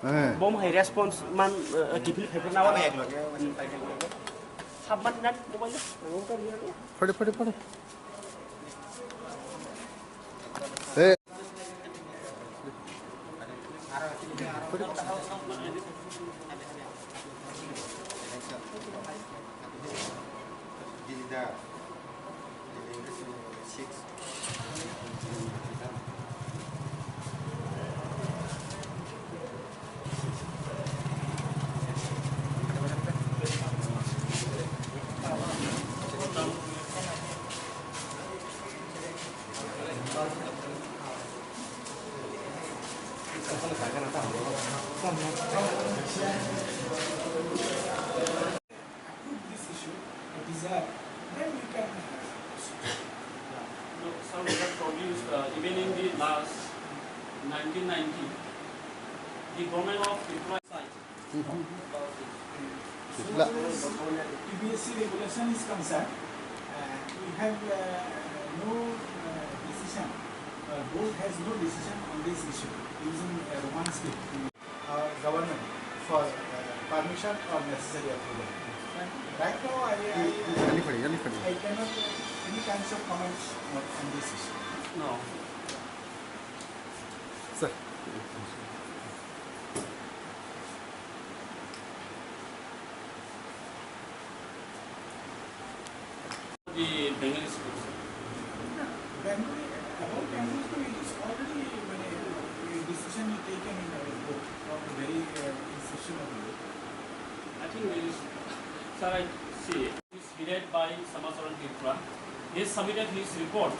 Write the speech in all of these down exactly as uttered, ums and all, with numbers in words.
Eh. Bom hai response man, eh, kiphil khai na wala. Sab man nan mobile. Pare, pare, pare. Eh. Approve this issue, a desire, then we can. No, sir, we have produced, uh, even in the last nineteen ninety, the government of Tripura side. T B S C regulation is concerned, uh, we have, uh, no, uh, decision, uh, board has no decision on this issue using, uh, Roman script. Uh, government for, uh, permission or necessary approval. Right now, I, I, Jani padi, jani padi. I cannot make any kinds of comments on, on this issue. No. Sir. The Bengali schools. Bengali, about Bengali school, it is already, মানে, a decision taken in our board from the very, uh, inception of the board. I think it is, sir, I see. Is headed by Samacharan Tripura. He submitted his report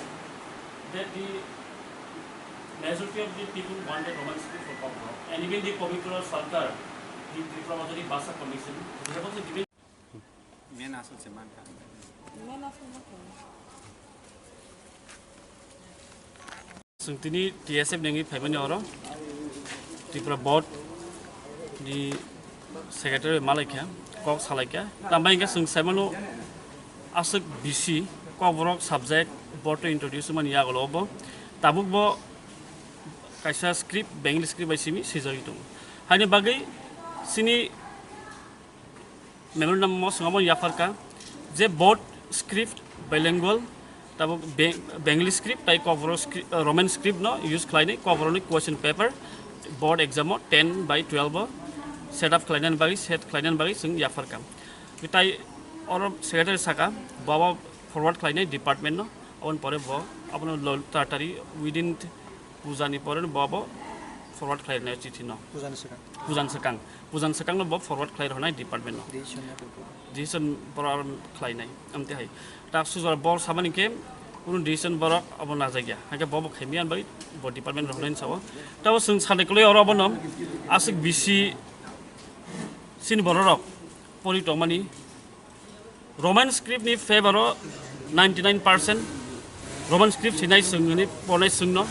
that the majority of the people wanted Roman script for Kokborok. And even the Pabitra Sarkar, the Tripura Majority Bhasha Commission, they have also given. Chwng tini T S F nengwi phaimani oro Tripura Board ni secretary malaikha, kok salaikha. Tambai hwnkhe chwng saimano aswk bisi Kokborok subject board o introduce mani yagulo bo. Tabuk bo kaisa script, Bengali script bai simi swijagwi tongo. Haini bagwi chini memorandum o swngamo yapharkha je board script bilingual, tabuk Be-, Bengali script tai Kokborok scri-, uh, Roman script no use khlainai Kokborok ni question paper board exam o ten by twelve o set up khlainani bagwi, set khlainani bagwi chwng yapharkha. Tai oro secretary saka, bo abo forward khlainai department no, aboni pore bo abono lo-, taratari within puja ni pore bo abo forward khlainai chithi no. Puja ni swkang. Puja ni swkang. Puja ni swkang no bo forward khlai rwnai department no. Decision ya bo. Decision borok khlainai. Amte hai. Tak sujor bor sabani khe kunu decision borok abo najak ya. Hake bo bo khaimya bai bo department rwnai sao. Tabo chwng sade kwlai oro abono aswk bisi chini borok rok pori tongmani Roman script ni favor o ninety nine percent Roman script sinai swng hwnwi pornai swngno.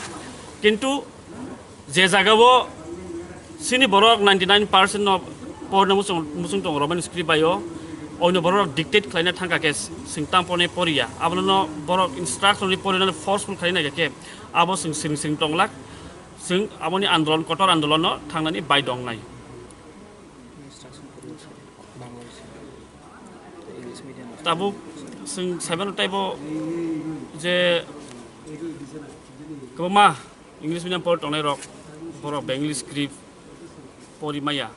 Kintu je jagao chini borok ninety nine percent no porna muchung, muchung tongo Roman script bai o, oino borok dictate khlaina thangkha khe swng tang pornai poriya. Abono borok instruction ni porinani forceful khlaina khe abo swng swng swng tonglak. Swng aboni andolon, kotor andolon no thangnani bai dongnai. Tabuk chwng saimano taibo je kwbangma English medium por tongnai rok, borok Bengali script pori maya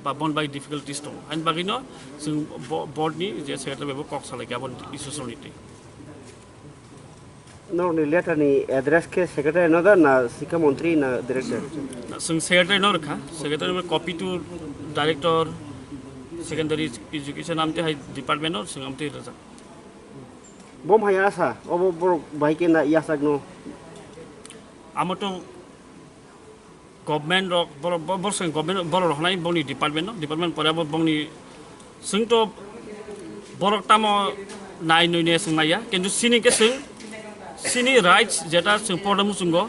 ba bon bai difficulties tongo. Ani bagwino chwng bo-, board ni je secretary bai bo kok salai kha aboni issue songni twi. Norokni letter ni address khe secretary no da na Sikha Montri na director? Chwng secretary no rwkha, secretary no copy to director, secondary education amte hai department no chwng amte rwjak. Bom hai asa, obo borok bai khe na yachak no. Amo to government rok, borok, bo-, borok se government borok rok hanai bongni department no, department pore bo bongni swng to borok tamo nai nui ne swng naiya, kintu sini ke swng, sini rights jeta swng porda muchungo,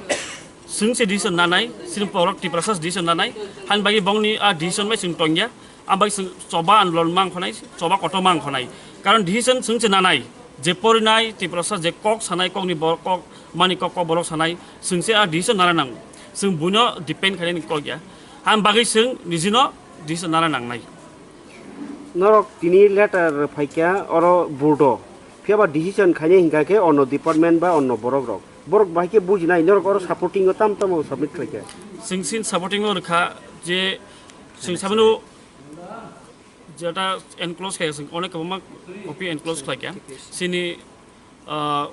swng se decision nanai, sini borok Tiprasa decision nanai, han bagi bongni a decision bai swng tongya, ambai swng choba andolon mang khonai, choba koto mang khonai, karon decision swng se nanai, je porinai Tiprasa je kok sanai kokni borok kok mani kok kok borok sanai, swng se a decision nana nango, swng buino depend khainani kok ya. Ang bagwi chwng nijino decision nana nangnai. Norok tini letter phaikha oro boardo. Phiya ba decision khainai hinkha khe onno department ba onno borok rok. Borok bahai khe bujinai norok oro supporting o tam tamo submit khlaikha. Chwng sin supporting o rwkha je chwng sabino jeta enclose khaikha chwng onek kwbangma copy enclose khlaikha. Chini, ah,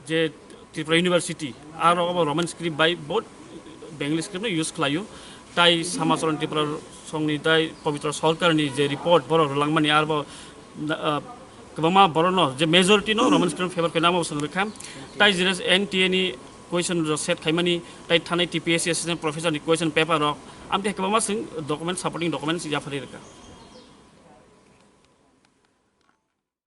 je Tripura University, aro abo Roman script bai both Bengali script no use khlaio. Tai Samacharan Tripura songni tai Pabitra Sarkarni je report borok rwlangmani arbo, ah, kwbangma borokno je majority no Roman script favor khaina amo swng rwkha. Tai jere N T A ni question rok set khaimani, tai thanai T P S C assistant professor ni question paper rok, amtwi kwbangma swng document, supporting documents yapharwi rwkha.